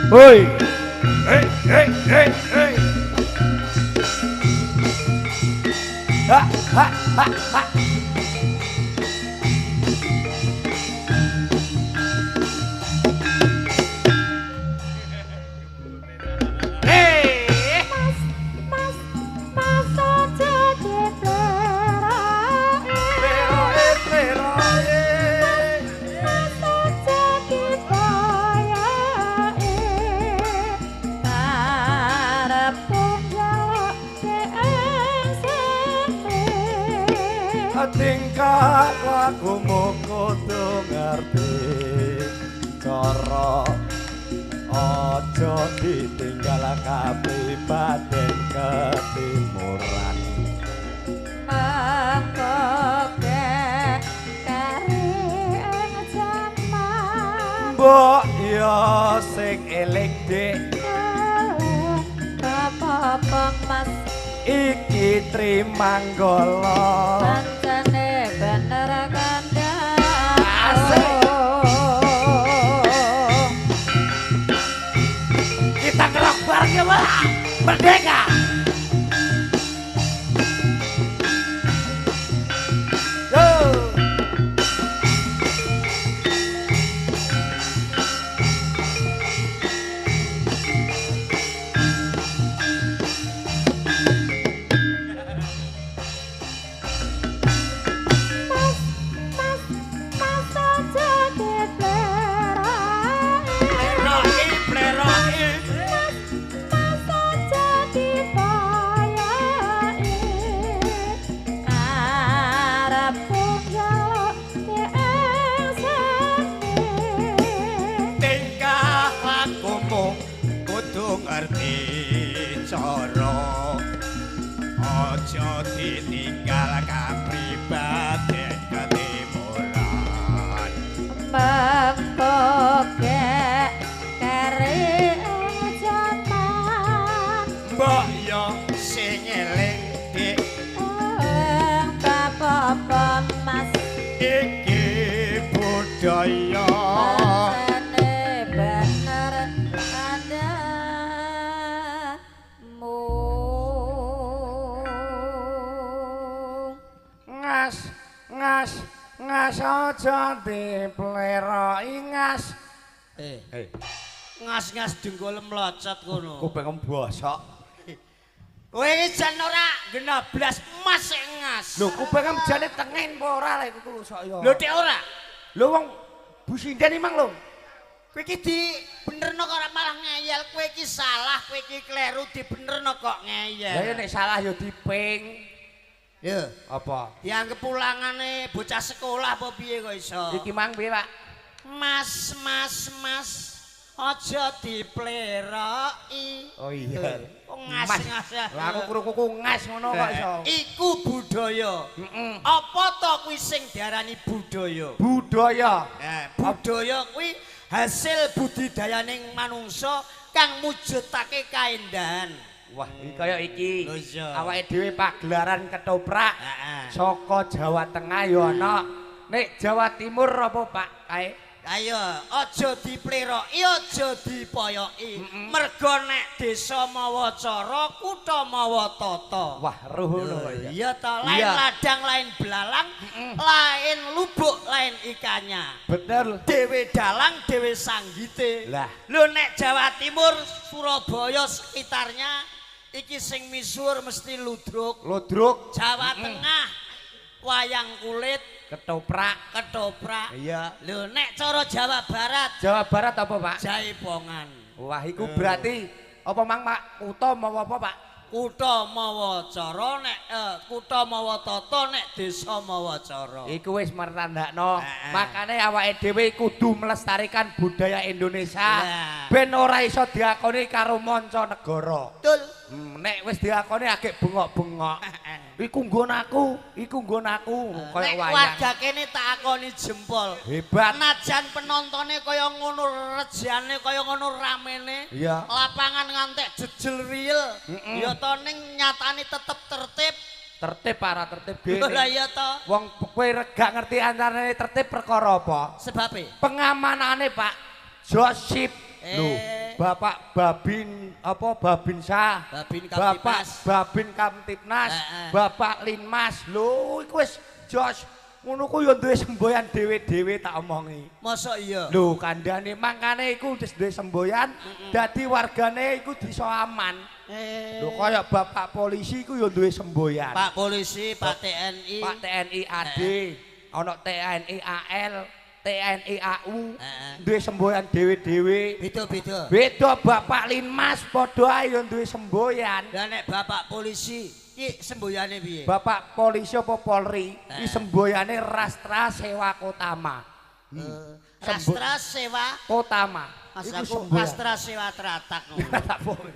Hoi. Hey hey hey hey. Ha ha ha ha. Tingkah lakumu kudu ngerti cara, aja ditinggal kapribaden ketimuran. Mengko kari ing jaman mbok ya sing eling dik apa-apa mas iki Trimanggala. Pancene bener kandhane. Asik. Kita ngerok bareng ya, Pak. Merdeka. Yo. Aja ditinggal kapribaden ketimuran. Mengko kari ing jaman mbok yo sing eling dik apa-apa mas iki budaya. Pancene bener kandhamu. Ngas ngas ngas aja dipleroki ngas. Ngas-ngas dengkul mlocot kono. Kupingmu bosok. Kowe iki jan ora genablas mas sik ngas. Lho kupingmu jane tengen apa ora lek iku sok ya. Lho dik ora. Lho wong businden imang lho. Kowe iki dibenerno kok ora malah ngeyel. Kowe iki salah, kowe iki kleru dibenerno kok ngeyel. Lah ya nek salah ya diping. Ya, apa? Dianggep pulangane bocah sekolah apa piye kok iso? Iki mang piye, Pak? Mas, mas, mas, aja dipleroki. Oh iya. Kok ngas-ngas. Lah aku krungu ngas ngono kok iso. Iku budaya. Heeh. Apa to kuwi sing diarani budaya? Budaya. Budaya kuwi hasil budidayaning manungsa kang mujudake kaendahan. Wah, iki kaya iki. Awake dhewe pagelaran ketoprak. Saka Jawa Tengah ya ana. Nek Jawa Timur apa, Pak? Kae. Ayo, aja dipleroki, aja dipoyoki. Mergo nek desa mawa cara, kutha mawa tata. Wah, ruh ngono kok. Iya ta, lain ladang, lain belalang, lain lubuk, lain ikannya. Bener. Dewe dalang, dewe sanggite. Lah, lho nek Jawa Timur, Surabaya sekitarnya iki sing misuwur mesti ludruk. Ludruk. Jawa Tengah wayang kulit, ketoprak. Ketoprak. Iya. Lho nek cara Jawa Barat. Jawa Barat apa, Pak? Jaipongan. Wah, iku berarti apa mang, Pak? Kutha mawa apa, Pak? Kutha mawa cara nek kutha mawa tata nek desa mawa cara. Iku wis mertandakno. Makane awake dhewe kudu melestarikan budaya Indonesia ben ora iso diakoni karo manca negara. Betul. Nek wis diakoni agek bengok-bengok. Iku nggon aku, iku nggon aku kaya wayang. Nek warga kene tak akoni jempol. Hebat. Najan penontone kaya ngono, rejane kaya ngono ramene. Iya. Lapangan ngantek jejel riel. Ya to ning nyatane tetep tertib. Tertib para tertib gene. Lah iya to. Wong kowe gak ngerti antarane tertib perkara apa? Sebabe pengamanane, Pak. Josip. Lho, Bapak Babin apa Babinsa, Babin Bapak Kamtibmas. Babin Kamtibnas, Heeh. Bapak Linmas. Lho iku wis jos. Ngono ku ya duwe semboyan dhewe-dhewe tak omongi. Mosok iya. Lho kandhane mangkane iku wis duwe semboyan, dadi wargane iku iso aman. Lho kaya bapak polisi iku ya duwe semboyan. Pak polisi, Pak TNI. Pak TNI AD, ana TNI AL, TNI AU, duwe semboyan dhewe-dhewe. Beda-beda. Beda Bapak Linmas padha ae ya duwe semboyan. Lah nek bapak polisi iki semboyane piye? Bapak polisi apa Polri, iki semboyane Rastra Sewa Kotama. Rastra Sewa Kotama. Mas Iku aku semboyan. Rastra Sewa Tratak ngono. Tak boleh.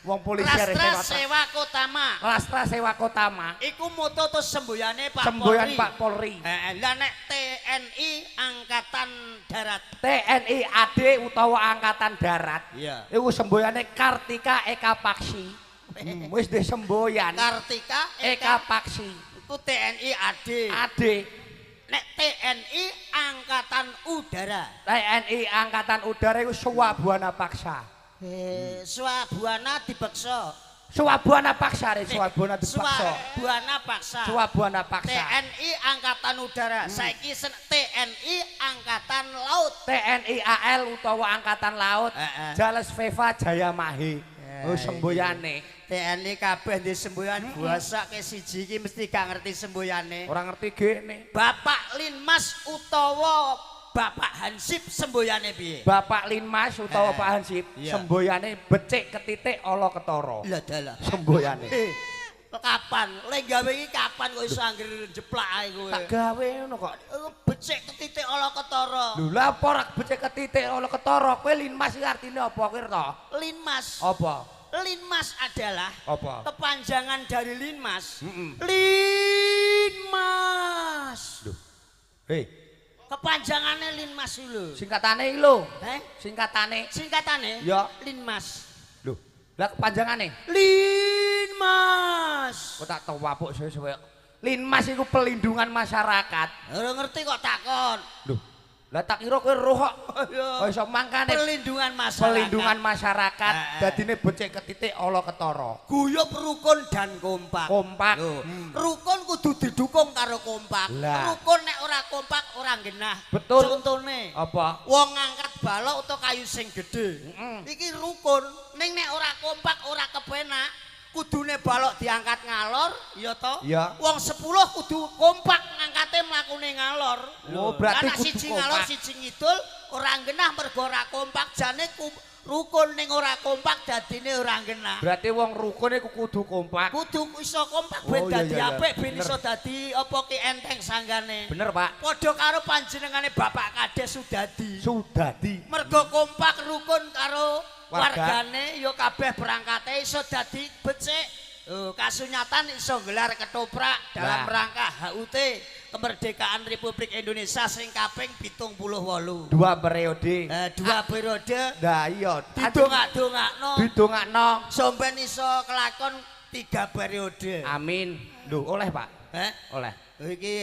Wong polisi arek Rastra Sewa Sewa Kotama. Rastra Sewa Kotama. Iku moto to semboyane Pak Semboyan Polri. Pak Polri. Heeh, lah nek TNI Angkatan Darat. TNI AD utawa Angkatan Darat. Iya. Iku semboyane Kartika Eka Paksi. Wis duwe semboyan. Kartika Eka Paksi. Iku TNI AD. AD. Nek TNI Angkatan Udara. TNI Angkatan Udara iku Swabuana Paksa. Swabuana dipeksa. Swabuana Paksa re, Swabuana dipaksa. Swabuana paksa. Swabuana Paksa. TNI Angkatan Udara. Saiki TNI Angkatan Laut. TNI AL utawa Angkatan Laut. Jales Veva Jaya Mahe. Oh semboyane. TNI kabeh ndek semboyan buasake siji iki mesti gak ngerti semboyane. Ora ngerti gene. Bapak Linmas utawa Bapak Hansip semboyane piye? Bapak Linmas utawa Pak Hansip semboyane becik ketitik ala ketara. Lah dalah. Semboyane. Kapan? Le gawe iki kapan kok iso anggere jeplak ae kowe? Tak gawe ngono kok. Becik ketitik ala ketara. Lho lha apa ora becik ketitik ala ketara? Kowe Linmas iki artine apa kowe to? Linmas. Apa? Linmas adalah Apa? Kepanjangan dari Linmas. Linmas. Lho. Hei, Kepanjangannya Linmas iki lho. singkatane iki lho. Heh? Singkatane. Singkatane? Ya. Linmas. Lho, lah kepanjangane? Linmas. Kok tak tawapuk suwe-suwe. Linmas iku pelindungan masyarakat. Ora ngerti kok takon. Lho, lah tak kira kowe roh kok. Kok iso mangkane Pelindungan masyarakat. pelindungan masyarakat dadine becik ketitik ala ketara. Guyub rukun dan kompak. Kompak. Lho, rukun kudu didukung karo kompak. Lah. Rukun nek ora kompak ora genah. Betul. Contone Apa? wong ngangkat balok utawa kayu sing gedhe. Iki rukun, ning nek ora kompak ora kepenak. Kudune balok diangkat ngalor, ya toh? Iya. Wong 10 kudu kompak ngangkate mlakune ngalor. Oh, berarti Lah, nek kudu siji ngalor, kompak. siji ngidul, ora genah mergo ora kompak. Jane rukun ning ora kompak dadine ora genah. Berarti wong rukun iku kudu kompak. Kudu iso kompak ben Oh, iya, dadi iya, iya. apik, ben Bener. iso dadi apa ki enteng sanggane. Bener, Pak. Padha karo panjenengane Bapak Kades Sudadi. Sudadi. Mergo kompak rukun karo Warga. wargane ya kabeh perangkate iso dadi becik. Kasunyatan iso gelar ketoprak dalam Lah. rangka HUT Kemerdekaan Republik Indonesia sing kaping 78. 2 periode. Dua periode Lah iya, didongak-dongakno didongakno. sampeyan iso kelakon 3 periode. Amin. Lho, oleh, Pak. Heh? Oleh. Iki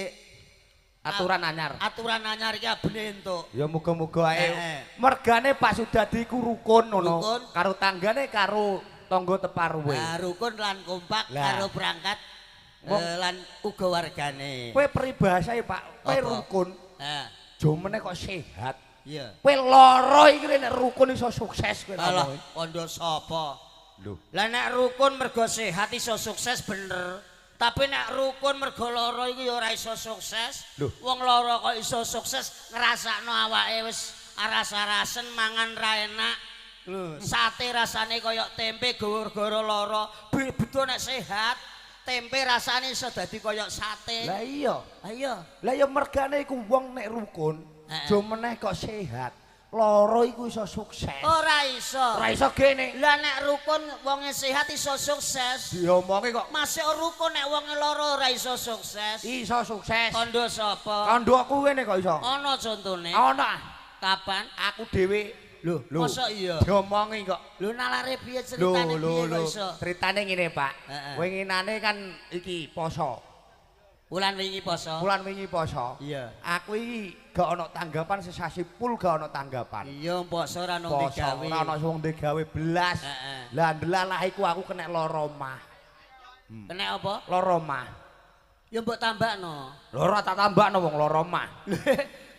Aturan anyar. Aturan anyar iki abene entuk. Ya muga-muga ae. Heeh. Mergane Pak Sudadi ku rukun ngono. Rukun. Karo tanggane karo tangga teparuwe. Nah, rukun lan kompak Lah. karo perangkat lan uga wargane. Kowe peribahasae Pak, kowe Apa? rukun. Heeh. Jomene kok sehat. Iya. Kowe lara iki nek rukun iso sukses kowe Alah, ngomong. kondo sapa? Lho. Lah nek rukun mergo sehat iso sukses bener. Tapi nek rukun mergo lara iku ya ora iso sukses. Lho. Wong lara kok iso sukses ngrasakno awake wis aras-arasen mangan ra enak. Lho, sate rasane kaya tempe gara-gara lara. Bedo nek sehat, tempe rasane iso dadi kaya sate. Lah iya. Lah iya. Lah ya mergane iku wong nek rukun, Heeh. jo meneh kok sehat. Lara iku iso sukses. Ora iso. Ora iso gene. Lah nek rukun wonge sehat iso sukses. Diomongi kok Masih rukun nek wonge lara ora iso sukses. iso sukses. Kondo sapa? Kondo aku ngene kok iso. Ana contone. Ana Kapan? aku dhewe. Lho, lho. Masa iya? Diomongi kok. Lho nalare piye Lho, ceritane lho, piye lho. kok iso? Ceritane ngene, Pak. Heeh. Winginane kan iki poso. Wulan wingi poso. Wulan wingi poso. Iya. Aku iki gak ono tanggapan sesasi pul gak ono tanggapan. Iya, poso ora ono digawe. Ora ono wong digawe belas. Heeh. Lah ndelalah iku aku kena lara mah. Kena apa? Lara mah. Ya mbok tambakno. Lho ora tak tambakno wong lara mah.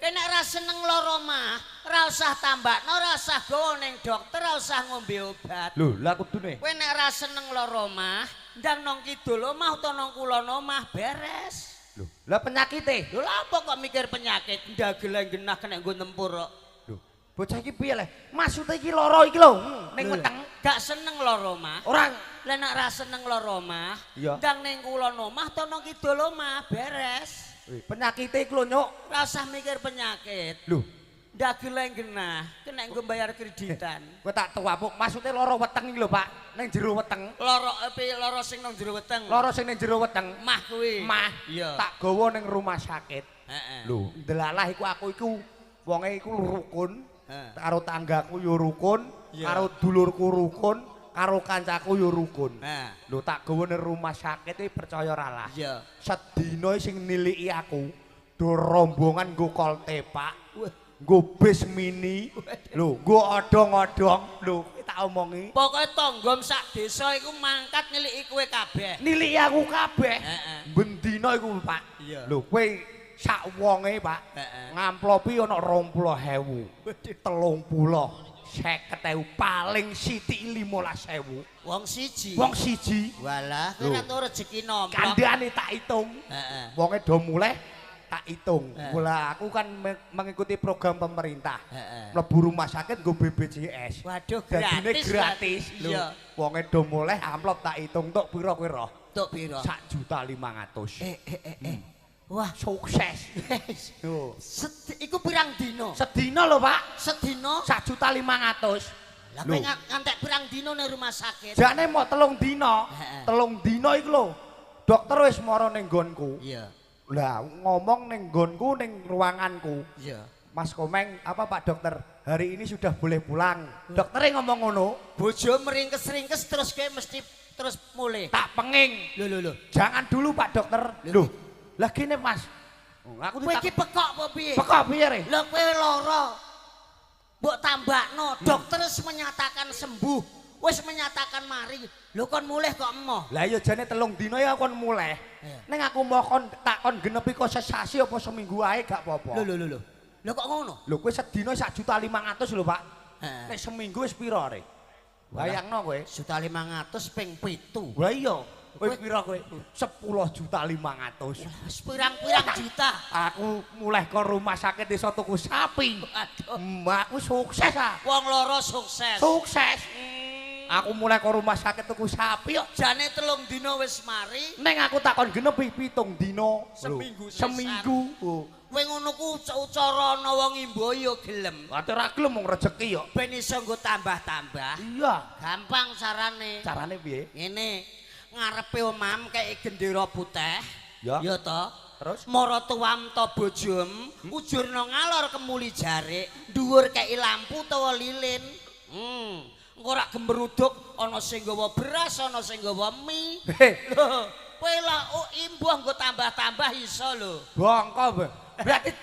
Kena ora seneng lara mah, ora usah tambakno, ora usah gawa ning dokter, ora usah ngombe obat. Lho, lah kudune. Kowe nek ora seneng lara mah, ndang nang kidul omah utawa nang kulon omah beres. Lho, lah penyakite? Lho lha apa kok mikir penyakit? Ndagel genah kena nggo nempur kok. Lho, bocah iki piye le? Maksude iki lara iki lho, ning weteng. Gak seneng lara mah. Ora. Lah nek ora seneng lara mah, ndang ning kulon omah utawa nang kidul omah beres. Penyakite iku lho, Nyuk. Ora usah mikir penyakit. Lho, ndagel genah kena nggo bayar kreditan. Kowe tak tuwapuk, maksude lara weteng iki lho, Pak. Ning jero weteng. Lara piye lara sing nang jero weteng? Lara sing ning jero weteng. Mah kuwi. Mah. Iya. Tak gawa ning rumah sakit. Heeh. Lho, ndelalah iku aku iku wonge iku rukun, karo tanggaku yo rukun, karo dulurku rukun, karo kancaku yo rukun. Lho tak gawa ning rumah sakit iki percaya ora lah. Iya. Sedina sing niliki aku do rombongan nggo kolte, Pak. Nggo bis mini, lho, nggo odong-odong, lho, tak omongi. Pokoke tanggom sak desa iku mangkat niliki kowe kabeh. Niliki aku kabeh. Heeh. Ben dina iku, Pak. Iya. Lho, kowe sak wonge, Pak. Heeh. Ngamplopi ana 20.000, 30, 50.000, paling sithik 15.000. Wong siji. Wong siji. Walah, kowe ora tau rezeki nomplok. Kandhane tak hitung. Heeh. Wonge do mulih tak hitung. Lah aku kan mengikuti program pemerintah. Mlebu rumah sakit nggo BPJS. Waduh, dadine gratis. Gratis. Lho, wonge do mulih amplop tak hitung tok pira kowe roh? Tok pira? 1.500.000. Wah, sukses. Lho. Iku pirang dina? Sedina lho, Pak. Sedina 1.500.000. Lah kowe ngantek pirang dina ning rumah sakit? Jane mok 3 dina. 3 dina iku lho. Dokter wis mara ning nggonku. Iya. Lah ngomong ning nggonku ning ruanganku. Iya. Mas Komeng, apa Pak Dokter? Hari ini sudah boleh pulang. Dokternya ngomong ngono. Bojo meringkes-ringkes terus kowe mesti terus mulih. Tak penging. Lho lho lho. Jangan dulu Pak Dokter. Lho. Lah gini Mas. Aku kowe iki pekok apa piye? Pekok piye re? Lho kowe lara. Mbok tambakno, dokter wis menyatakan sembuh, wis menyatakan mari. Lho kon mulih kok emoh. Lah iya jane 3 dina ya kon mulih. Ning aku mau kon tak kon genepi kok sesasi apa seminggu ae gak apa-apa. Lho lho lho. Lho kok ngono? Lho kowe sedina 1.500.000 lho, Pak. Nek seminggu wis pira re? Bayangno kowe. 1.500.000 ping 7. Lah iya. Kowe pira kowe? 10.500.000. Wis pirang-pirang juta. Aku mulih ke rumah sakit iso tuku sapi. Aduh. Aku sukses ah. Wong loro sukses. Sukses. Aku mulai ke rumah sakit tuku sapi kok. Jane 3 dina wis mari. Neng aku takon genepi 7 dina. Seminggu. Seminggu. Kowe ngono ku cara ana wong imbo ya gelem. Ate ora gelem wong rejeki yo. Ben iso nggo tambah-tambah. Iya. Gampang carane. Carane piye? Ngene. Ngarepe omam kaya gendera putih. Ya. Ya to. Terus maratuwam ta bojom, ujurna ngalor kemuli jarik, dhuwur kei lampu utawa lilin. Engko rak gemeruduk ana sing nggawa beras, ana sing nggawa mie. Lho, kowe lak imbuh nggo tambah-tambah iso lho. Bongko. Berarti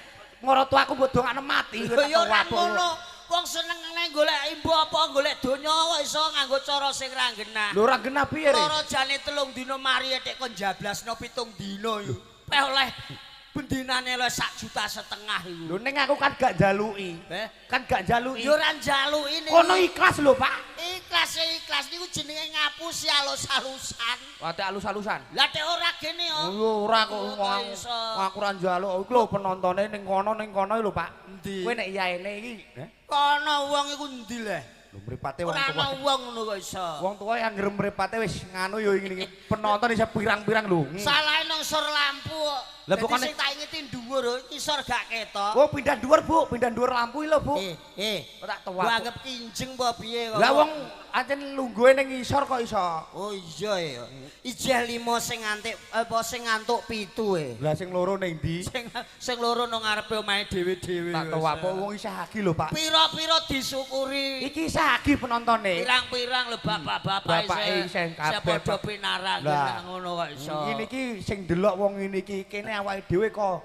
maratuwaku mbok dongakno mati. Lho ya ora ngono. Wong seneng nang golek imbuh apa golek donya kok iso nganggo cara sing ra genah. Lho ora genah piye, Re? Cara jane 3 dina mari tek kon jablasno 7 dina iku. Peh oleh bendinane oleh 1,5 juta iku. Lho ning aku kan gak njaluki. Kan gak njaluki. Ya ora njaluki niku. Kono ikhlas lho, Pak. Ikhlas ikhlas niku jenenge ngapusi alus-alusan. Wate alus-alusan. Lah tek ora gene yo. Lho ora kok aku ora njaluk. Iku lho penontone ning kono lho, Pak. Endi? Kowe nek yaene iki, Kono wong iku endi le? Lho mripate wong tuwa. Ora ana wong ngono kok iso. Wong tuwa yang ngrem mripate wis nganu yo ngene iki. Penonton iso pirang-pirang lho. Salahe nang sor lampu kok. Lah pokokne sing tak ingeti dhuwur isor gak ketok. Oh pindah dhuwur, Bu. Pindah dhuwur lampu iki lho, Bu. Tak tuwa. Mbok anggap kinjeng apa piye kok. Lah wong ancen lungguhe ning isor kok iso. Oh iya ya. Ijeh 5 sing ngantik apa sing ngantuk 7 e. Lah sing loro ning ndi? Sing loro nang ngarepe omahe dhewe-dhewe. Tak tuwa wong isih agi lho, Pak. Pira-pira disyukuri. Iki Isih penontone. Pirang-pirang lho bapak-bapak isih kabeh padha pinarak ngono kok iso. Ngene iki sing delok wong ngene iki kene awake dhewe kok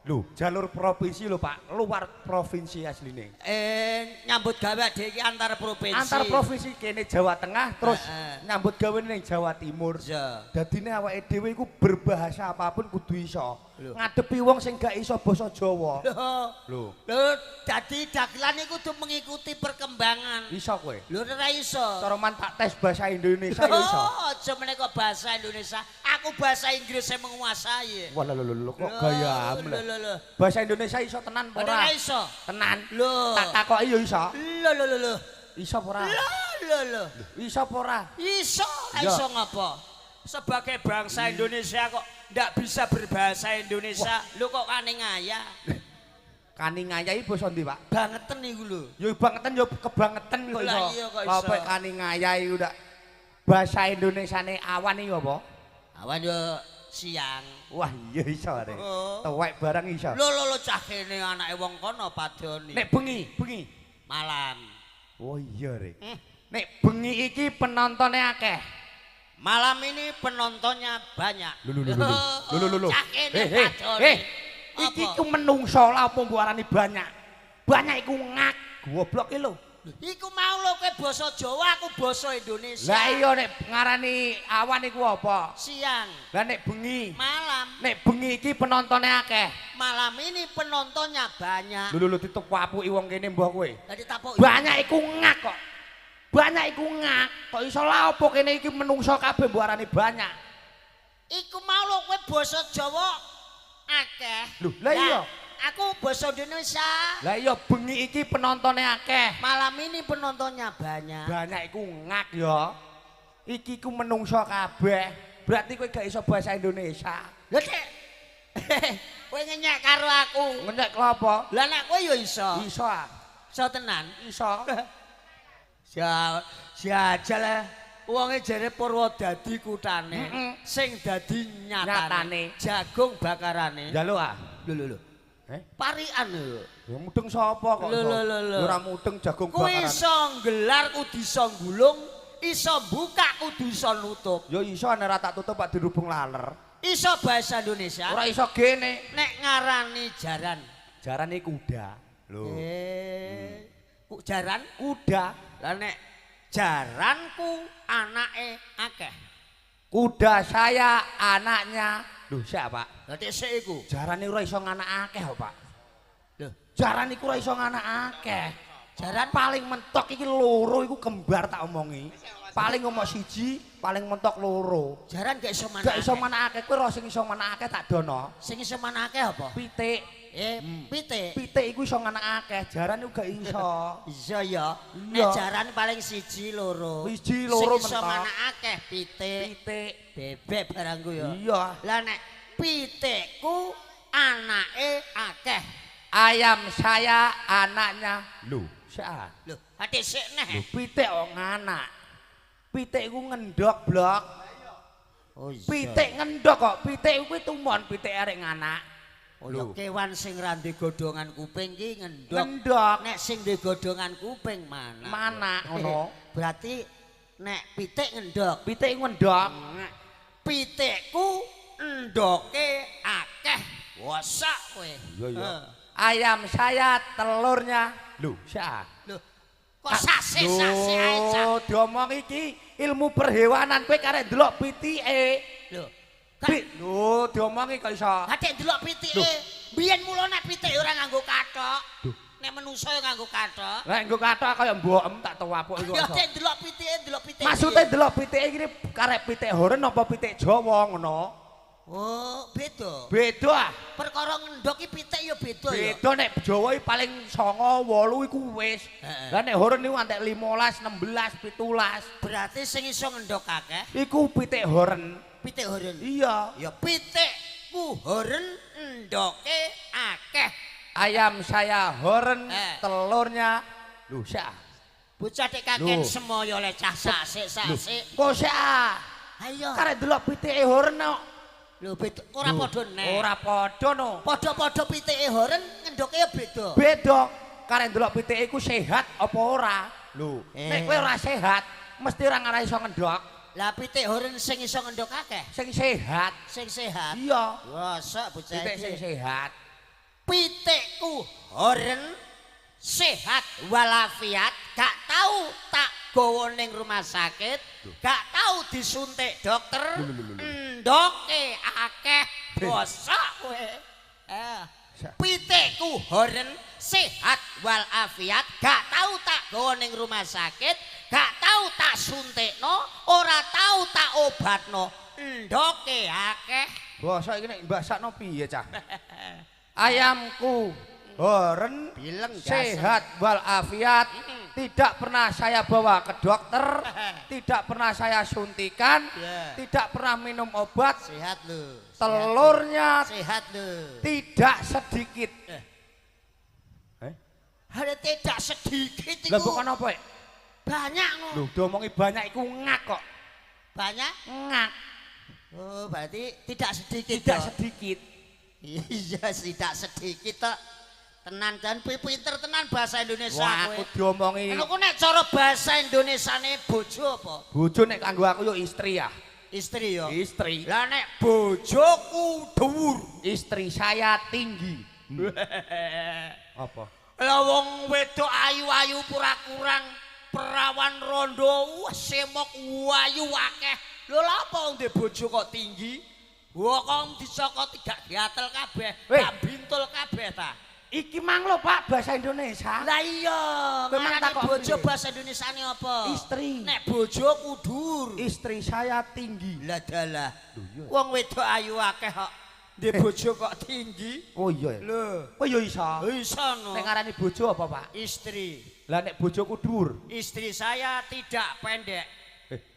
lho jalur provinsi lho Pak, luar provinsi asline. Nyambut gawe dhewe iki antar provinsi. Antar provinsi kene Jawa Tengah terus nyambut gawe ning Jawa Timur. Dadine awake dhewe iku berbahasa apapun kudu iso. Ngadepi wong sing gak iso basa Jawa. Lho. Lho, dadi dagelan iku kudu mengikuti perkembangan. Iso kowe? Lho ora iso. Cara man tak tes bahasa Indonesia ya iso. Aja meneh kok bahasa Indonesia. Aku bahasa Inggris saya menguasai. Wah lho lho kok gayamu lho. Bahasa Indonesia iso tenan apa ora? Ora iso. Tenan. Lho. Tak takoki ya iso. Lho lho lho. Iso apa ora? Lho lho lho. Iso apa ora? Iso, iso ngapa? Sebagai bangsa Indonesia kok ndak bisa berbahasa Indonesia. Lho kok kaningaya? Kaningaya iki basa ndi, Pak? Bangeten iku lho. Ya bangeten ya kebangeten kok iso. Apa kaningaya iku ndak bahasa Indonesiane awan iku apa? Awan yo siang. Wah iya iso arek. Tuwek barang iso. Lho lho lho cah kene anake wong kono padoni. Nek bengi, bengi malam. Oh iya rek. Nek bengi iki penontone akeh. Malam ini penontonnya banyak. Lho lho lho. Lho lho lho. Cah kene padoni. Iki ku menungso lha apa mbok arani banyak. Banyak iku ngak goblok iki lho. Iku mau lho kowe basa Jawa, aku basa Indonesia. Lah iya nek ngarani awan iku apa? Siang. Lah nek bengi? Malam. Nek bengi iki penontone akeh. Malam ini penontonnya banyak. Lho lho lho ditepapuki wong kene mbah kowe. Lah ditapuki. Banyak iku ngak kok. Banyak iku ngak. Kok iso lha apa kene iki menungso kabeh mbok arani banyak. Iku mau lho kowe basa Jawa akeh. Lho lah iya. Aku basa Indonesia. Lah iya bengi iki penontone akeh. Malam ini penontonnya banyak. Banyak iku ngak ya. Iki ku menungso kabeh. Berarti kowe gak iso bahasa Indonesia. Lho Dik. Kowe ngenyek karo aku. Ngenyek apa? Lah nek kowe ya iso. Iso ah. Iso tenan. Iso. Jajal wonge jere Purwodadi kutane. Sing dadi nyatane. Jagung bakarane. Njaluk ah. Lho lho lho. Parikan lho. Ya mudeng sapa kok iso? Lho. Ora mudeng jagung bakaran. Kuwi iso nggelar kudu iso gulung, iso buka kudu iso nutup. Ya iso nek ora tak tutup pak dirubung laler. Iso bahasa Indonesia. Ora iso gene. Nek ngarani jaran. Jaran iki kuda. Lho. Jaran kuda. Lah nek jaranku anake akeh. Kuda saya anaknya. Lho, siapa, Pak? Lah sik iku. Jarane ora iso nganak akeh kok, Pak. Lho, jaran iku ora iso nganak akeh. Jaran paling mentok iki loro iku kembar tak omongi. Paling ngomong siji, paling mentok loro. Jaran gak iso manak. Gak iso manak akeh, kowe ora sing iso manak akeh tak dono. Sing iso manak akeh apa? Pitik. Pitik. Pitik iku iso nganak akeh, jaran iku gak iso. Iso ya. Nek jaran paling siji loro. Siji loro mentok. Sing iso manak akeh pitik. Pitik. Bebek barangku ya. Iya. Lah nek pitikku anake akeh. Ayam saya anaknya. Lho, sik. Lho, ate sik neh. Lho, pitik kok nganak. Pitik iku ngendhok, Blok. Oh iya. Pitik ngendhok kok. Pitik kuwi tumon, pitik arek nganak. Oh ya kewan sing ra ndek godhongan kuping ki ngendhok. Ngendhok. Nek sing ndek godhongan kuping manak. Manak ngono. Berarti nek pitik ngendhok. Pitik ngendhok. Pitikku endoke akeh. Wasak kowe. Iya iya. Ayam saya telurnya. Lho, sak. Lho. Kok sase-sase ae cah. Lho, diomong iki ilmu perhewanan kowe karek ndelok pitike. Lho. Lho, diomongi kok iso. Ha nek ndelok pitike, biyen mula nek pitik ora nganggo kathok. Nek menungso ya nganggo kathok. Nek nganggo kathok kaya mbokem tak tewapuk iku. Ya nek ndelok pitike, ndelok pitike. Maksude ndelok pitike iki karek pitik horen apa pitik Jawa ngono? Oh, beda. Beda ah. Perkara ngendhok iki pitik ya beda ya. Beda nek Jawa iki paling 9, 8 iku wis. Lah nek horen niku antek 15, 16, 17. Berarti sing iso ngendhok akeh iku pitik horen. Pitik horen. Iya. Ya pitikku horen endoke akeh. Ayam saya horen, telurnya lho sak. Bocah tek kaken semoyo le cah sasik-sasik. Kok sak? Ayo. Karek delok pitike horen kok. Lho beda ora padha neh. Ora padha no. Padha-padha pitike horen ngendoke ya beda. Beda. Karek delok pitike iku sehat apa ora? Lho, nek kowe ora sehat, mesti ora ngarah iso ngendhok. Lah pitik horen sing iso ngendhok akeh. Sing sehat. Sing sehat. Iya. Bosok bocah Pitik sing iki. sehat. Pitikku horen sehat walafiat, gak tau tak gawa ning rumah sakit, gak tau disuntik dokter, endoke akeh. Bosok kowe. Eh. Pitikku horen sehat walafiat, gak tau tak gawa ning rumah sakit, gak tau tak suntikno, ora tau tak obatno, endoke akeh. Bosok iki nek mbasakno piye, Cah? Ayamku horen Bileng sehat walafiat, tidak pernah saya bawa ke dokter, tidak pernah saya suntikan, tidak pernah minum obat, Sehat lho. Telurnya Sehat lho. tidak sedikit. Eh. Ada tidak sedikit Lah iku. bukan apa ya? Banyak ngono. Lho, diomongi banyak iku ngak kok. Banyak? Ngak, Oh, berarti tidak sedikit. tidak toh? sedikit. Iya, tidak sedikit tok. Tenan dan pinter tenan bahasa Indonesia Wah, aku kowe. diomongi Aku nek cara bahasa Indonesiane bojo apa? bojo nek kanggo aku yo istri ya. Istri yo. Istri. Lah nek bojoku dhuwur. Istri saya tinggi. Apa? Lah wong wedok ayu-ayu pura kurang perawan rondo, wah semok ayu akeh. Lho lha apa wong ndek bojo kok tinggi? Wah kok dicokot gak gatel kabeh, Weh. gak bintul kabeh ta. Iki mang lho Pak bahasa Indonesia. Lah iya, Kowe mang ngarani takok bojo piye? bahasa Indonesiane apa? Istri. Nek bojoku dhuwur. Istri saya tinggi. Lah dalah. Lho iya. Wong wedok ayu akeh kok ndek bojo kok tinggi. Oh iya. ya. Lho, Oh iya iso. iso no. Nek ngarani bojo apa Pak? Istri. Lah nek bojoku dhuwur, Istri saya tidak pendek.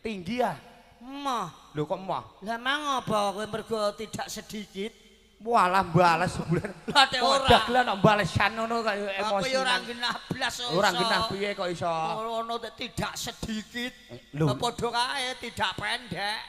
Tinggi ya. Moh. Lho kok moh? Lah mang apa kowe mergo tidak sedikit? Walah bales sebulan. Lah nek Kok ora. dagelan kok balesan ngono kaya Aku emosi. ya ora genah blas kok Ora iso. genah piye kok iso. Ono tidak sedikit. Lho. Padha kae tidak pendek.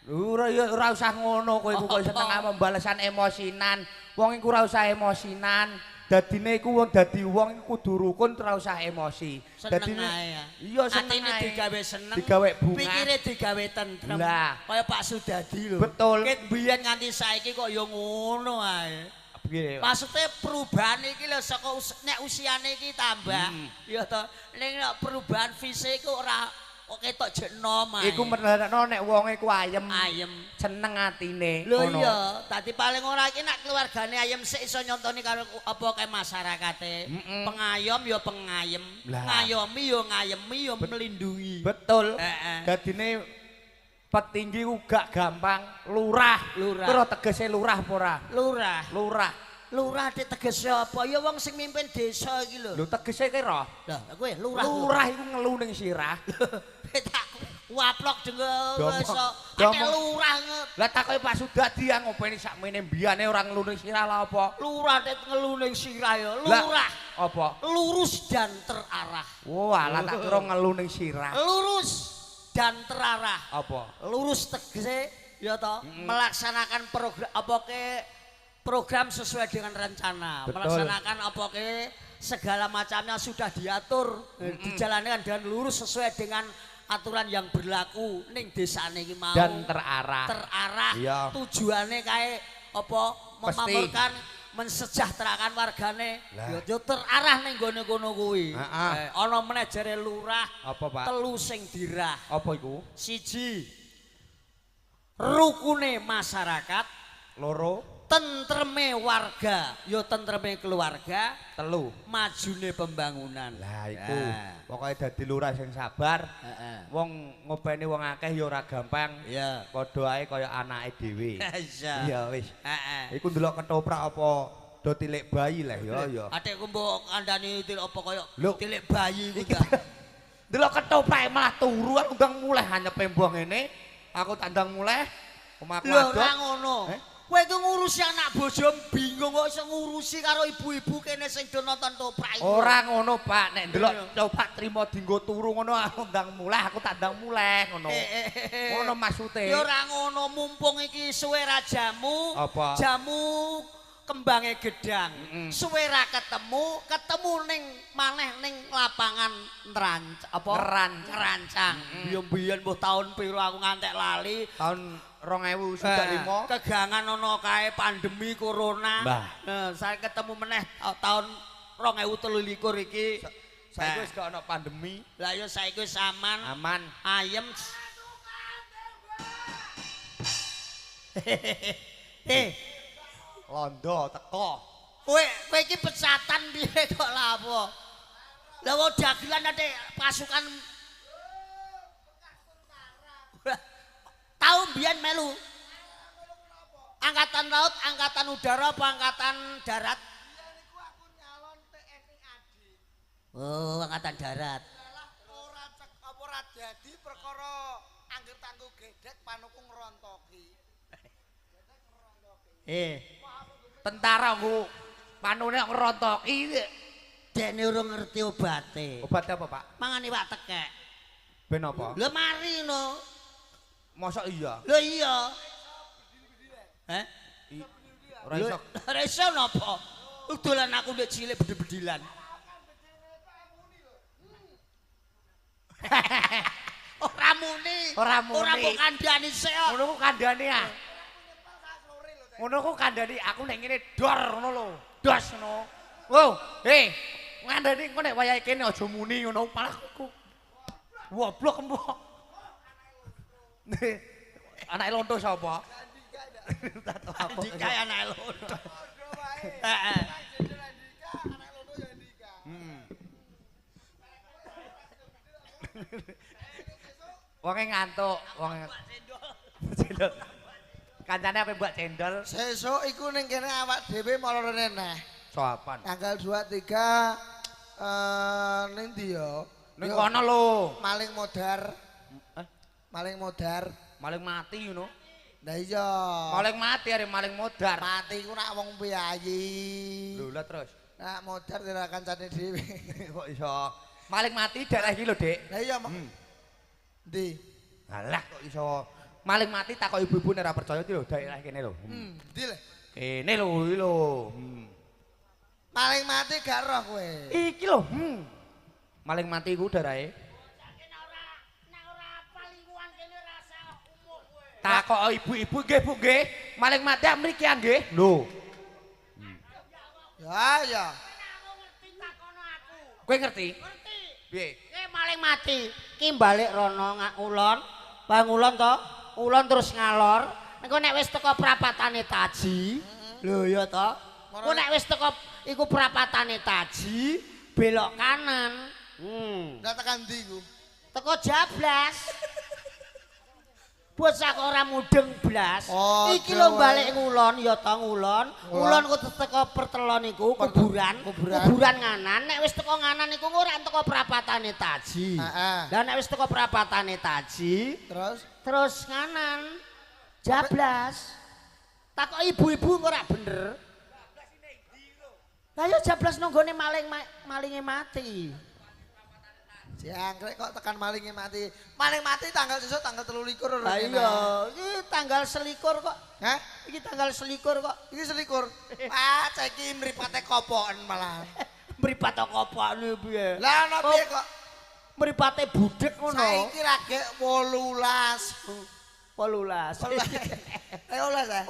Lho ora ya ora usah ngono kowe iku kok iso tengah membalesan emosinan. Wong iku ora usah emosinan. Dadine iku wong dadi wong iku kudu rukun ora usah emosi. Seneng Dadine ae ya. Iya seneng Atine ae. digawe seneng. Digawe bunga. Pikire digawe tentrem. Lah. Kaya Pak Sudadi lho. Betul. Ket biyen nganti saiki kok ya ngono ae. Piye? Maksudnya perubahan iki lho saka nek usiane iki tambah. Ya to. Ning nek perubahan fisik iku ora kok ketok jek enom ae. Iku menelekno nek wonge iku ayem, ayem. seneng atine. Lho ngono. iya, dadi paling ora iki nek keluargane ayem sik iso nyontoni karo apa kae masyarakate. Pengayom ya pengayem, Lah. ngayomi ya ngayemi ya melindungi. Betul. Heeh. Dadine petinggi ku gak gampang, lurah. Lurah. Kira tegese lurah apa ora? Lurah. Lurah. Lurah dik tegese apa? Ya wong sing mimpin desa iki lho. Lho tegese kira? Lah, kowe lurah. Lurah iku ngelu ning sirah. Tak waplok dengel Domong. iso. Ate Domong. lurah Lah takoki Pak Sudadi yang ngopeni sakmene mbiyane ora ngelu ning sirah lah apa? lurah dik ngelu ning sirah ya. Lah, Lurah. Apa? Lurus dan terarah. Wah, lah tak kira ngelu ning sirah. Lurus dan terarah. Apa? Lurus tegese ya toh, melaksanakan program apa ke program sesuai dengan rencana. Betul. Melaksanakan apa ke segala macamnya sudah diatur, dijalankan dan lurus sesuai dengan aturan yang berlaku ning desane iki mau. Dan terarah. Terarah. Iya. Tujuane kae apa Pasti. memakmurkan, mensejahterakan wargane. Lah. Ya ya terarah ning gone kono kuwi. Heeh. Ana meneh jare lurah Apa, Pak? telu sing dirah. Apa iku? Siji, rukune masyarakat, Loro, tentreme warga, ya tentreme keluarga, telu. majune pembangunan. Lah iku, Nah. pokoke dadi lurah sing sabar. Heeh. Wong ngopeni wong akeh ya ora gampang. Iya. Padha ae kaya anake dhewe. Iya. Iya wis. Heeh. Iku ndelok ketoprak apa do tilik bayi leh ya ya. Adekku mbok kandhani tilik apa kaya Lho. tilik bayi iku Iki ta. ndelok ketoprak malah turu aku ndang muleh anyepe mbah ngene. Aku tandang muleh omahku Lho adol. ora ngono. Eh? Kowe iku ngurusi anak bojo bingung kok iso ngurusi karo ibu-ibu kene sing do nonton toprak iku. Ora ngono, Pak. Nek ndelok toprak trimo dinggo turu ngono aku ndang muleh, aku tandang muleh ngono. Ngono maksude. Ya ora ngono, mumpung iki suwe ra jamu. Apa? Jamu kembange gedang. Suwe ra ketemu, ketemu ning maneh ning lapangan apa? Ngrancang. Biyen-biyen mbuh taun piro aku ngantek lali. Tahun 2025. Kegangan ana kae pandemi corona. Saya ketemu meneh tahun 2023 iki. Saiki wis gak ana pandemi. Lah ya saiki wis aman. Aman. Ayem. Londo teko. Kowe iki pecatan piye kok lha apa? Lah wong dagelan ate pasukan tau mbiyen melu. Angkatan laut, angkatan udara apa angkatan darat? Aku nyalon TNI AD. Oh, angkatan darat. Ora ora dadi perkara angger tanggo gedhek panuku ngrontoki. Tentara ku panune ngrontoki. Dene urung ngerti obate. Obate apa, Pak? Mangan iwak tekek. Ben apa? Lho mari no. Mosok iya? Lho iya. Heh? Ora iso. Ora iso napa? Dolan aku ndek cilik bedil-bedilan. Ora muni. Ora muni. Ora mbok kandhani sik kok. Ngono ku kandhane ah. Ngono ku kandhani aku nek ngene dor ngono lho. Dos ngono. Wo, ngandhani engko nek wayahe kene aja muni ngono malah ku. Goblok mbok. Anake lonto sapa? Andika anake lonto. Heeh. Wonge ngantuk, wonge cendol. Kancane ape mbok cendol? Sesuk iku ning kene awak dhewe mara rene neh. Soapan. Tanggal 23 ning ndi ya? Ning kono lho. Maling modar. Maling modar. Maling mati ngono. Lah iya. Maling mati are maling modar. Mati ku nak wong piyayi. Lho lah terus. Nak modar ora kancane dhewe. Kok iso? Maling mati daerah iki lho, Dik. Lah iya. Ndi? Alah kok iso. Maling mati takok ibu-ibu nek ora percaya iki lho daerah kene lho. Ndi lho? Kene lho iki lho. Maling mati gak roh kowe. Iki lho. Maling mati iku darahe. Takok ibu-ibu nggih Bu nggih. Maling mati mriki nggih. Lho. Ya ya. Kowe ngerti? Ngerti. Piye? Ki maling mati. Ki balik rono ngulon, bang ulon to, ulon terus ngalor. Engko nek wis teko prapatane Taji. Lho ya to. Engko nek wis teko iku prapatane Taji, belok kanan. Lah tekan ndi iku? Teko Jablas. Bocah kok ora mudeng blas. Oh, iki lho balik ngulon ya to ngulon. Ngulon ku teko pertelon iku kuburan, kuburan nganan. Nek wis teko nganan iku ora teko prapatane Taji. Lah nek wis teko prapatane Taji, terus nganan. Jablas. Takok ibu-ibu ora bener. Lah ya jablas nang nggone maling malinge mati. Jangkrik kok tekan malinge mati. Maling mati tanggal sesuk tanggal 23. Lah iya, iki tanggal 21 kok. Hah? Iki tanggal 21 kok. Iki 21. Ah, ceki mripate kopoken malah. Mripate kopokne piye? Lah ana piye kok? Mripate budhek ngono. Saiki lagi 18. 18. 18. 18.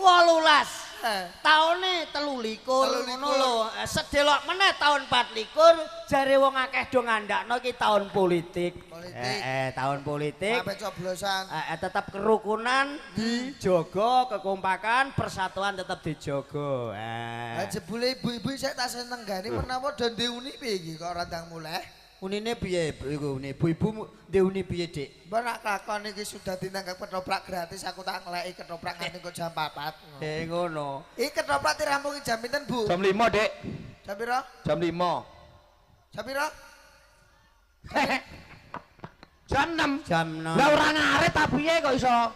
Taune 23 ngono lho. Sedelok meneh taun 24 jare wong akeh do ngandakno iki taun politik. Taun politik. Sampai coblosan. Tetap kerukunan dijaga, kekompakan, persatuan tetap dijaga. Lah jebule ibu-ibu sik tak senenggani menawa do ndeuni piye iki kok ora ndang muleh. Unine piye iku? Ibu-ibu ndeuni piye, Dik? Mbok nak lakon iki sudah dinanggap ketoprak gratis, aku tak ngleki ketoprak nganti kok jam 4. Ngono. Iki ketoprak dirampungi jam pinten, Bu? Jam 5, Dik. Jam piro? Jam 5. Jam piro? Jam 6. Jam 6. Lah ora ngaret ta piye kok iso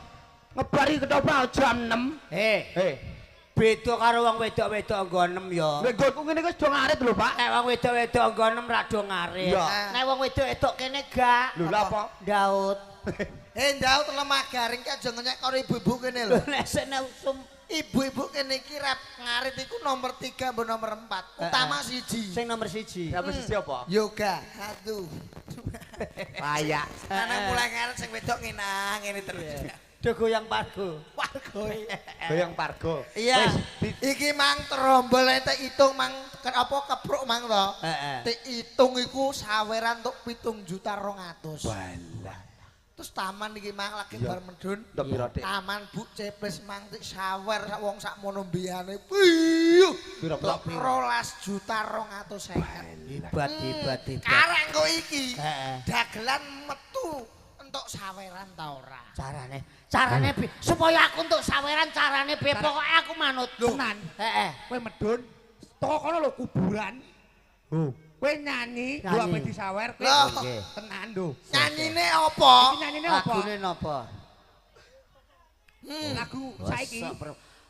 ngebari ketoprak jam 6. Beda karo wong wedok-wedok nggo 6 ya. Lha nggonku ngene iki wis do ngarit lho, Pak. Nek wong wedok-wedok nggo 6 ra do ngarit. Iya. Nek wong wedok-wedok kene gak. Lho lha apa? Daud. Ndau lemah garing ki aja ngenyek karo ibu-ibu kene lho. Nek sik nek usum Ibu-ibu kene iki rap ngarit iku nomor 3 mbok nomor 4. Utama siji. Sing nomor 1. Nomor 1 apa? Yoga. Satu. Layak. Lanang mulai ngarit sing wedok ngenang ngene terus. Do goyang pargo. Pargo. Goyang pargo. Iya. Iki mang terombol nek hitung mang apa kepruk mang to. Tek hitung iku saweran tok 7.200.000. Walah. Terus taman iki mang lagi bar medun. Taman Bu Ceples mang tik sawer sak wong sak mono mbiyane. Piyuh. Piro 12.250.000. Hebat hebat hebat. Karek kok iki. Dagelan metu entuk saweran ta ora? Carane, carane supaya aku entuk saweran carane piye? Pokoke aku manut. Tenan. Heeh. Kowe medun teko kono lho kuburan. Oh. Kowe nyanyi, lho ape disawer kowe tenan lho. Nyanyine apa? Iki nyanyine apa? Lagune napa? Lagu saiki.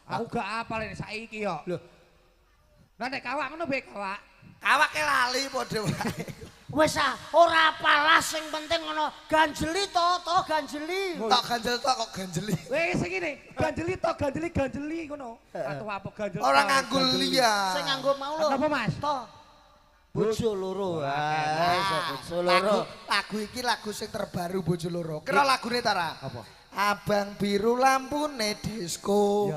Aku gak apal nek saiki yo. Lho. Lah nek kawak ngono piye kawak? Kawake lali padha wae. Wis ah, ora apalah sing penting ngono ganjeli to, to ganjeli. Tok ganjel tok kok ganjeli. Wis sing ngene, ganjeli to ganjeli ganjeli ngono. Atau apa ganjel. Ora nganggo liya. Sing nganggo mau lho. Apa Mas? To. Bojo loro. Bojo loro. Lagu iki lagu sing terbaru bojo loro. Kira lagune ta ra? Apa? Abang biru lampune disko.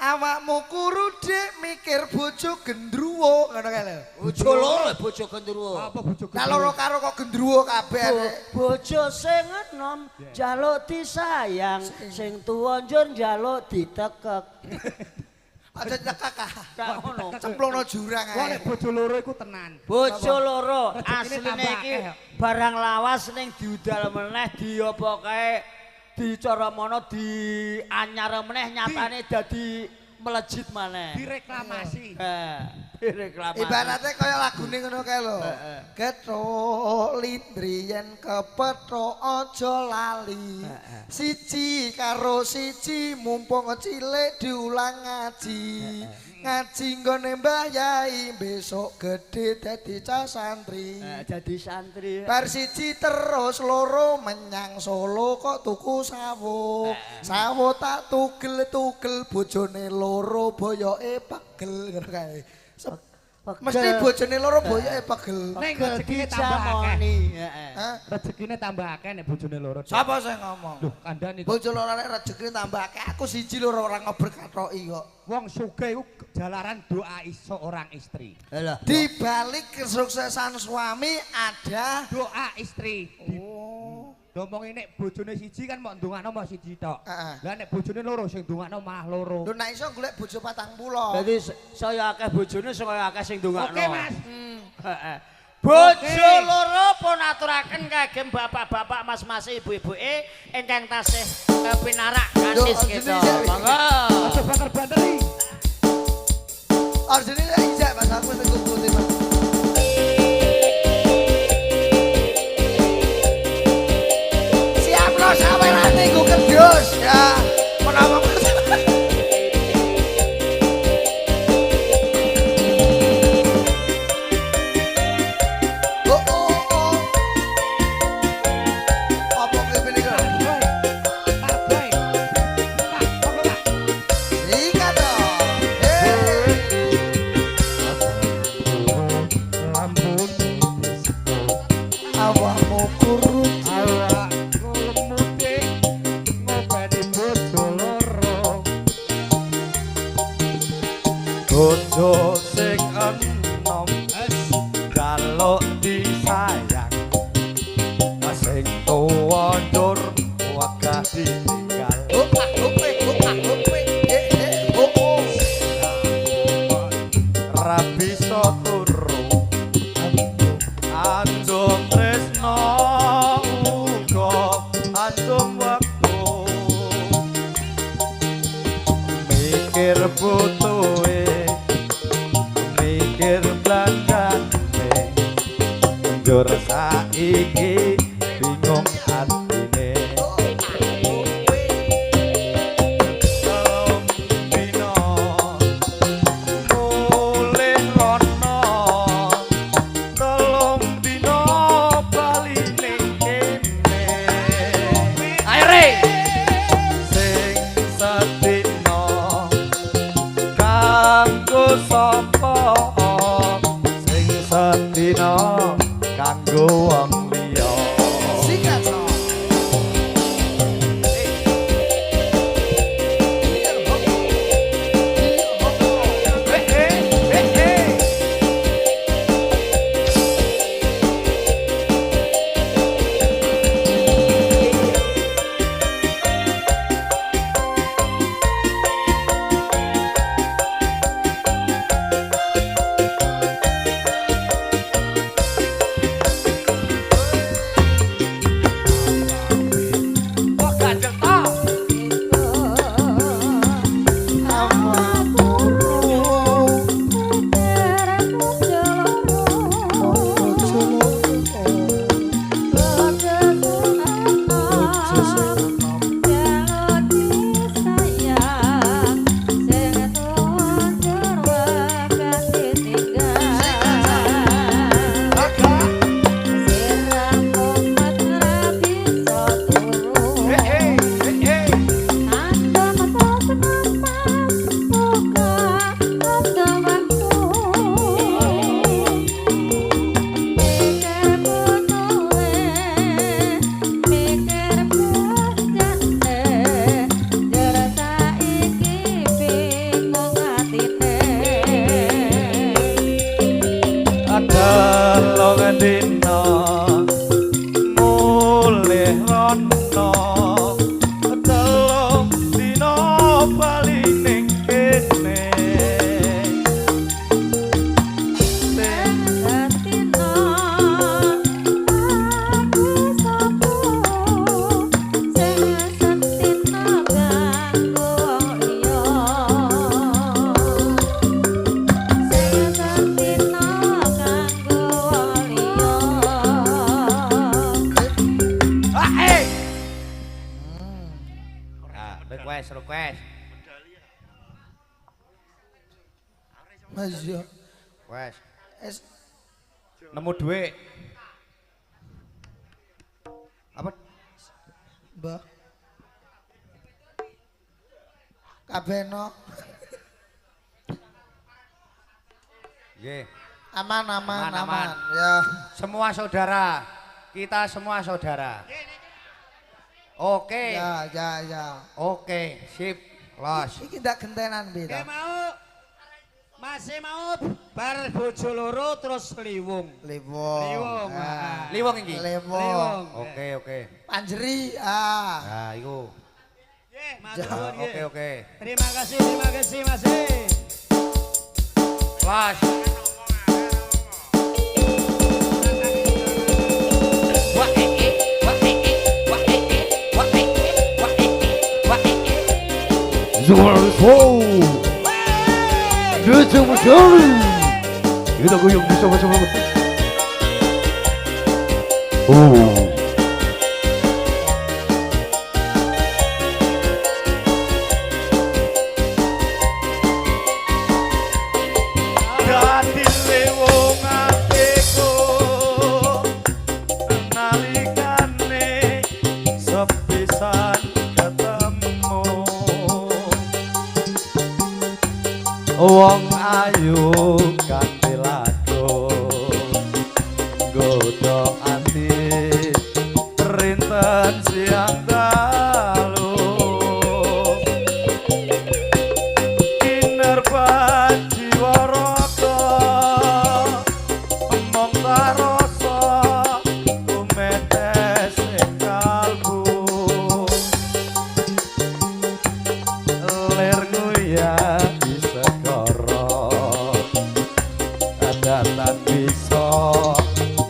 Awakmu kuru dik mikir bojo gendruwo ngono kae lho. Bojo loro, bojo gendruwo. Apa bojo gendruwo? Lah loro karo kok gendruwo kabeh. Bojo sing enom njaluk disayang, sing tuwa njur njaluk ditekek. Aja tekek ah. Gak ngono. Cemplungno jurang ae. Wong nek bojo loro iku tenan. Bojo loro Rezekine asline tambah iki akeh. barang lawas ning diudal meneh diapa kae dicara mono dianyar meneh nyatane dadi melejit maneh. Direklamasi. Direklamasi. Ibaratnya kaya lagune ngono kae lho. Kethuk lindri yen kepethuk aja lali. Siji karo siji mumpung cilik diulang ngaji. Ngaji nggone Mbah Yai besok gedhe dadi cah santri. Dadi santri. Bar siji terus loro menyang Solo kok tuku sawo. Sawo tak tugel-tugel bojone loro boyoke pegel ngono kae. Mesti bojone loro boyoke pegel. Ning rezekine tambah akeh. Heeh. Hah? Rezekine tambah akeh nek bojone loro. Sapa sing ngomong? Lho, kandhane kok. Bojo loro nek rezekine tambah akeh, aku siji loro ora ngober kathoki kok. Wong sugih iku jalaran doa seorang istri. Lha. Di balik kesuksesan suami ada Doa istri. Oh. Diomongi nek bojone siji kan mok ndongakno mok siji tok. Heeh. Lah nek bojone loro sing ndongakno malah loro. Lho nek iso golek bojo 40. Dadi saya akeh bojone saya akeh sing ndongakno. Oke, Mas. Heeh. Bojo loro pun aturaken kagem bapak-bapak, mas-mas, ibu-ibuke ingkang tasih pinarak kanthi sekeca. Monggo. Aja banter-banter iki. Arjune ijak Mas aku sing kumpul Mas. Siap lo sawerane nggo kedus ya. Menawa Mas. Oh oh oh. Apa kuwi iki? Parboy. Pak, monggo, Pak. Singkat toh. Eh. Awakmu kuru Awakku lemute ngopeni bojo loro. Bojo sing enom jaluk disayang. Sing tuwa ndur wegah ditinggal. Oh ah oh eh oh ah oh eh eh eh oh oh. Ra bisa turu. Andum tresno uga andum wektu. Mikir butuhe, mikir blanjane, njur saiki bingung atine. Telung dina mulih rono, telung dina bali ning kene. Ayo Re. Iya. Wes, Es nemu dhuwit. Apa? Mbah. Kabeh no. Nggih. Aman aman Aman, aman. aman. Ya. Semua saudara, kita semua saudara. Oke. Ya ya ya. Oke, sip. Los. Iki ndak gentenan piye Oke ta? mau. Masih mau bar bojo loro terus liwung. Liwong. Liwong, Ah. ah. Liwong iki. Liwong. Liwong. Oke, oke. Panjeri ah. Nah, iku. Nggih, matur nuwun nggih. Oke, oke. Terima kasih Mas. Los. Kita goyang bersama-sama. Oh. Dadi lewong atiku nalikane sepisan ketemu wong ayu kanthi lagu nggodha ati rinten siang dalu kinerban jiwa raga mong tarasa tumetes ing kalbu lir nguyah di segara datan bisa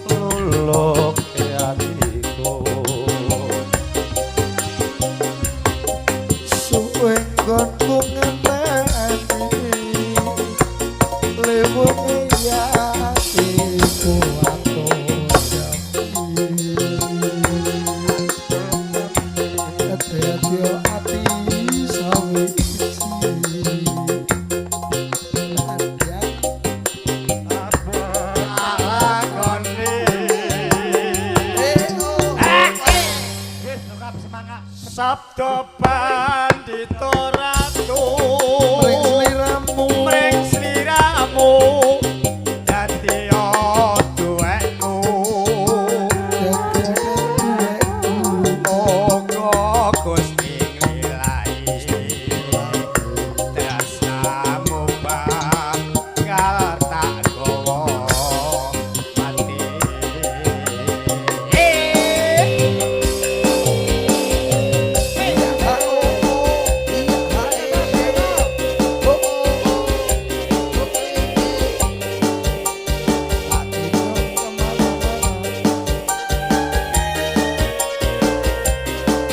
luluk atiku. Suwe nggonku ngenteni lewunge atiku atur jambi. Dadi ati sawiji. Nadyan Lakone eh oh. Wis, lengkap semangat. Sabda Pandita Ratu Mring sliramu mring sliramu dadi duwekku dadi duwekku. Moga Gusti nglilai tresnamu bakal tak gawa mati. Iya ha oh oh iya ha eh eh oh oh oh eh eh. Hatiku kemana-mana.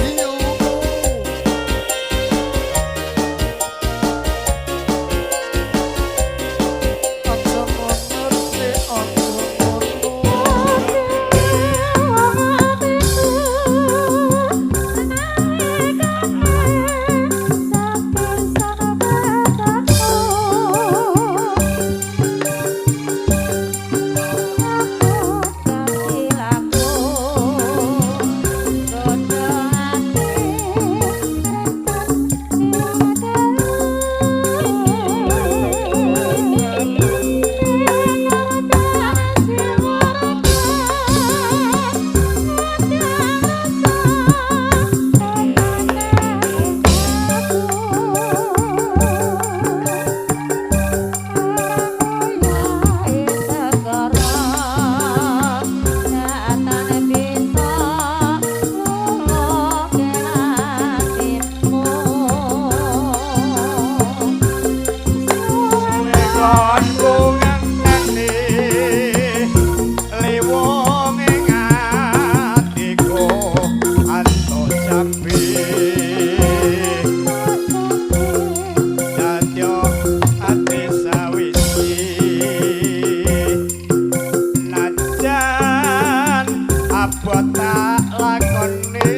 Iyo. Aja ngono sih, aja ngono. Nggonku ngenteni liwong ing atiku antuk jambi dadi ati sawiji najan abot tak lakoni.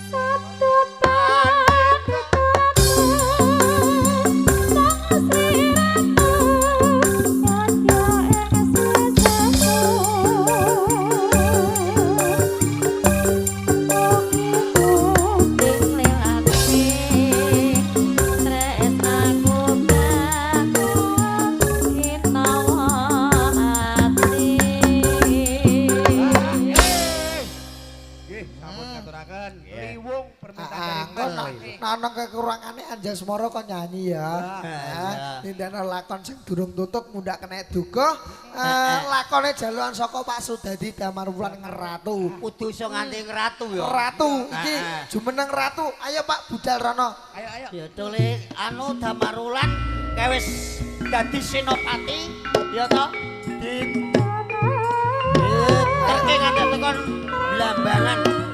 Sabtu Pandita. Nah, ana kekurangane Anjasmara kon nyanyi ya. Nah, nindakno lakon sing durung tutuk mundhak kena duga. Lakone jalukan saka Pak Sudadi Damarwulan Ngeratu. Kudu iso nganti ngeratu ya. Ratu iki jumeneng ratu. Ayo Pak budal rono. Ayo ayo. Ya tole anu Damarulan kae wis dadi senopati ya toh di terke nganti tekan Blambangan.